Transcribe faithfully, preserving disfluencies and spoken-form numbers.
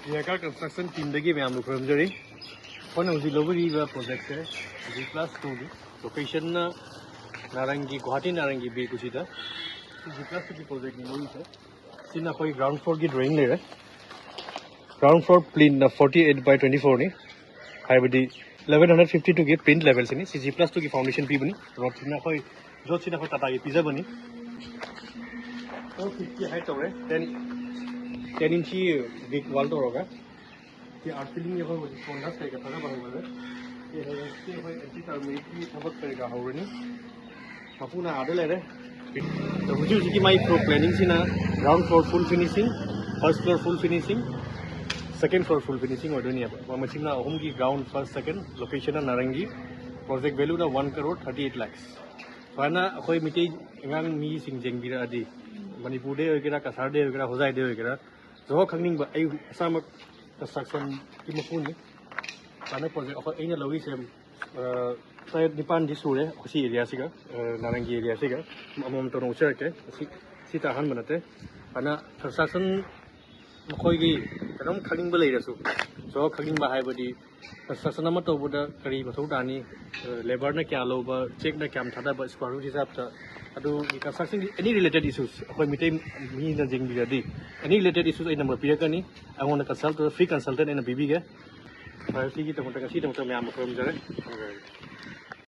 G ꯑꯥꯏ car construction ꯇꯤꯝꯗꯒꯤ ꯃꯌꯥꯝꯕꯨ ꯈꯨꯔꯨꯝꯖꯔꯤ꯫ ꯑꯩꯈꯣꯏꯅ ꯍꯧꯖꯤꯛ ꯂꯧꯕꯤꯔꯤꯕ ꯄ꯭ꯔꯣꯖꯦꯛꯁꯦ ꯖꯤ ꯄ꯭ꯂꯥꯁ ꯇꯨꯒꯤ ꯂꯣꯀꯦꯁꯟꯅ ꯅꯥꯔꯪꯒꯤ, ꯒꯨꯋꯥꯍꯥꯇꯤ ꯅꯥꯔꯪꯒꯤ ꯕꯤꯔ ꯀꯨꯁꯤꯗ꯫ ꯁꯤ ꯖꯤ ꯄ꯭ꯂꯥꯁ ꯇꯨꯒꯤ ꯄ꯭ꯔꯣꯖꯦꯛꯅꯤ ꯂꯧꯔꯤꯁꯦ꯫ ꯁꯤꯅ ꯑꯩꯈꯣꯏ ꯒ꯭ꯔꯥꯎꯟ ꯐ꯭ꯂꯣꯔꯒꯤ ꯗ꯭ꯔꯣꯌꯤꯡ ꯂꯩꯔꯦ꯫ ꯒ꯭ꯔꯥꯎꯟ ꯐ꯭ꯂꯣꯔ ꯄ꯭ꯂꯦꯟꯅ ꯐꯣꯔꯇꯤ ꯑꯩꯠ ꯕꯥꯏ ꯇ꯭ꯋꯦꯟꯇꯤ ꯐꯣꯔꯅꯤ, ꯍꯥꯏꯕꯗꯤ ꯏꯂꯚꯦꯟ ꯍꯟꯗ꯭ꯔꯦꯠ ꯐꯤꯐꯇꯤ ꯇꯨꯒꯤ ꯄ꯭ꯂꯤꯟꯊ ꯂꯦꯚꯦꯜꯁꯤꯅꯤ꯫ ꯁꯤ ꯖꯤ ꯄ꯭ꯂꯥꯁ ꯇꯨꯒꯤ ꯐꯥꯎꯟꯗꯦꯁꯟ ꯄꯤꯕꯅꯤ꯫ ꯔꯣꯗꯁꯤꯅ ꯑꯩꯈꯣꯏ, ꯖꯣꯠꯁꯤꯅ ꯑꯩꯈꯣꯏ ꯇꯥꯇꯥꯒꯤ ꯄꯤꯖꯕꯅꯤ꯫ ꯐꯣꯔ ꯐꯤꯐꯇꯤ ꯍꯥꯏꯠ ꯇꯧꯔꯦ, ꯇꯦꯟ, ꯇꯦꯟ ꯏꯟꯆꯤ ꯕ꯭ꯔꯤꯛ ꯋꯥꯜ ꯇꯧꯔꯒ꯫ ꯁꯤ ꯑꯥꯔꯠ ꯐꯤꯂꯤꯡꯒꯤ ꯑꯩꯈꯣꯏ ꯍꯧꯖꯤꯛ ꯀꯣꯟꯅ ꯀꯩꯀꯥ ꯊꯥꯗꯕ ꯍꯧꯔꯦ꯫ ꯁꯤ ꯍꯧꯖꯤꯛꯇꯤ ꯑꯩꯈꯣꯏ ꯑꯦꯟꯇꯤ ꯇꯔꯃꯔꯤꯛꯀꯤ ꯊꯕꯛ ꯀꯩꯀꯥ ꯍꯧꯔꯅꯤ꯫ ꯃꯄꯨꯅ ꯑꯥꯗ ꯂꯩꯔꯦ꯫ ꯑꯗꯣ ꯍꯧꯖꯤꯛ ꯍꯧꯖꯤꯛꯀꯤ ꯃꯥꯏ ꯐ꯭ꯂꯣꯔ ꯄ꯭ꯂꯥꯅꯤꯡꯁꯤꯅ ground floor full finishing, first floor full finishing, second floor full finishing ꯑꯣꯏꯗꯣꯏꯅꯦꯕ꯫ ꯃꯁꯤꯅ ꯑꯍꯨꯝꯒꯤ ꯒ꯭ꯔꯥꯎꯟ, ꯐꯥꯔꯁ, ꯁꯦꯀꯦꯟ, ꯂꯣꯀꯦꯁꯟꯅ ꯅꯥꯔꯪꯒꯤ, ꯄ꯭ꯔꯣꯖꯦꯛ ꯚꯦꯂꯨꯅ one crore thirty eight lakhs. ꯁꯨꯃꯥꯏꯅ ꯑꯩꯈꯣꯏ ꯃꯤꯇꯩ ꯑꯉꯥꯡ ꯃꯤꯁꯤꯡ ꯌꯦꯡꯕꯤꯔꯛꯑꯗꯤ, ꯃꯅꯤꯄꯨꯔꯗꯩ ꯑꯣꯏꯒꯦꯔꯥ, ꯀꯁꯥꯔꯗꯩ ꯑꯣꯏꯒꯦꯔꯥ, ꯍꯣꯖꯥꯏꯗꯩ ꯑꯣꯏꯒꯦꯔꯥ, ꯖꯣꯍꯣ ꯈꯪꯅꯤꯡꯕ, ꯑꯩ ꯏꯁꯥꯃꯛ ꯀꯟꯁꯇ꯭ꯔꯛꯁꯟꯒꯤ ꯃꯄꯨꯅꯤ꯫ ꯁꯨꯃꯥꯏꯅ ꯄ꯭ꯔꯣꯖꯦꯛ ꯑꯩꯈꯣꯏ, ꯑꯩꯅ ꯂꯧꯔꯤꯁꯦ, ꯑ, ꯇꯔꯦꯠ ꯅꯤꯄꯥꯟꯗꯤ ꯁꯨꯔꯦ ꯑꯩꯈꯣꯏ ꯁꯤ ꯑꯦꯔꯤꯌꯥꯁꯤꯒ, ꯑ, ꯅꯥꯔꯪꯒꯤ ꯑꯦꯔꯤꯌꯥꯁꯤꯒ꯫ ꯑꯃꯃꯝꯇ ꯑꯣꯏꯅ ꯎꯠꯆꯔꯛꯀꯦ꯫ ꯁꯤ, ꯁꯤꯇ ꯑꯍꯥꯟꯕ ꯅꯠꯇꯦ꯫ ꯑꯗꯨꯅ ꯀꯟꯁꯇ꯭ꯔꯛꯁꯟ ꯃꯈꯣꯏꯒꯤ ꯀꯩꯅꯣꯝ ꯈꯪꯅꯤꯡꯕ ꯂꯩꯔꯁꯨ, ꯖꯣꯕ ꯈꯪꯅꯤꯡꯕ ꯍꯥꯏꯕꯗꯤ ꯀꯟꯁꯇ꯭ꯔꯛꯁꯟ ꯑꯃ ꯇꯧꯕꯗ ꯀꯔꯤ ꯃꯊꯧ ꯇꯥꯅꯤ, ꯂꯦꯕꯔꯅ ꯀꯌꯥ ꯂꯧꯕ, ꯆꯦꯛꯅ ꯀꯌꯥꯝ ꯊꯥꯗꯕ, ꯁ꯭ꯀ꯭ꯋꯥꯔ ꯐꯤꯠ ꯍꯤꯁꯥꯕꯇ, ꯑꯗꯨꯒꯤ ꯀꯟꯁꯇ꯭ꯔꯛꯁꯟꯒꯤ ꯑꯦꯅꯤ ꯔꯤꯂꯦꯇꯦꯠ ꯏꯁꯨꯁ ꯑꯩꯈꯣꯏ ꯃꯤꯇꯩ ꯃꯤꯅ ꯌꯦꯡꯕꯤꯔꯗꯤ, ꯑꯦꯅꯤ ꯔꯤꯂꯦꯇꯦꯠ ꯏꯁꯨꯁ ꯑꯩ ꯅꯝꯕꯔ ꯄꯤꯔꯛꯀꯅꯤ꯫ ꯑꯩꯉꯣꯟꯗ ꯀꯟꯁꯜ ꯇꯧꯔ, ꯐ꯭ꯔꯤ ꯀꯟꯁꯜꯇꯦꯟ ꯑꯩꯅ ꯄꯤꯕꯤꯒꯦ꯫ ꯄ꯭ꯔꯥꯏꯚꯦꯁꯤꯒꯤꯗꯃꯛꯇ, ꯉꯁꯤꯒꯤꯗꯃꯛꯇ ꯃꯌꯥꯝꯕꯨ ꯈꯨꯔꯨꯝꯖꯔꯦ꯫